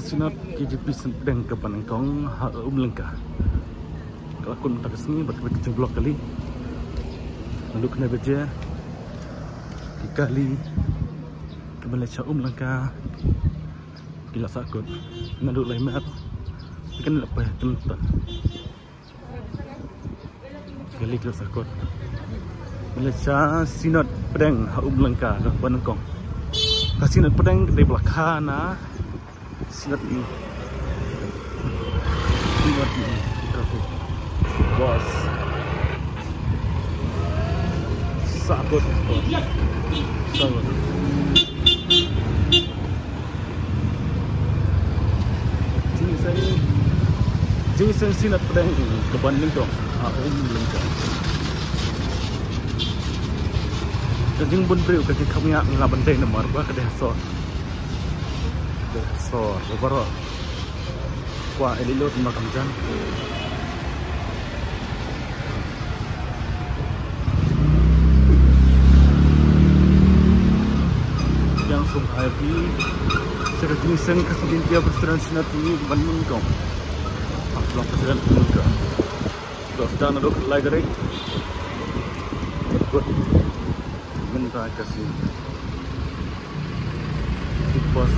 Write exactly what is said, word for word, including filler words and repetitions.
Synod K J P Synpdeng kaba nyngkong ha Umlangka. Ka la kut mynta ka sngi bad kaba ki jingblok kali. Naduh khyndai baje ki kali kiba leit sha Umlangka ki la sahkut. Naduh lai mer ki la poi ha Kynton. Kali ki la sahkut. Leit sha Synod Pdeng ha Umlangka kaba nyngkong. Ka Synod Pdeng ka dei ba la kha na Synod ni. Synod ni. Bos. Sahkut. Sahkut. Jingseng, jingseng Synod Pdeng kaba nyngkong ha Umlangka. Ka jingbun briew ka jingkham ïa nga la ban dei namar ba ka dei ha sor. Ka dei ha sor baroh. Kwah ïa leit lut ma kam jan. Ïa sngewbha ïa phi sha ka jingseng ka Synod Pdeng Presbyterian Synod Pdeng kaba nyngkong. Hap long Presbyterian Synod Pdeng. Ka sdang naduh ka lai tarik. Good. Mynta ka sngi. Sipos.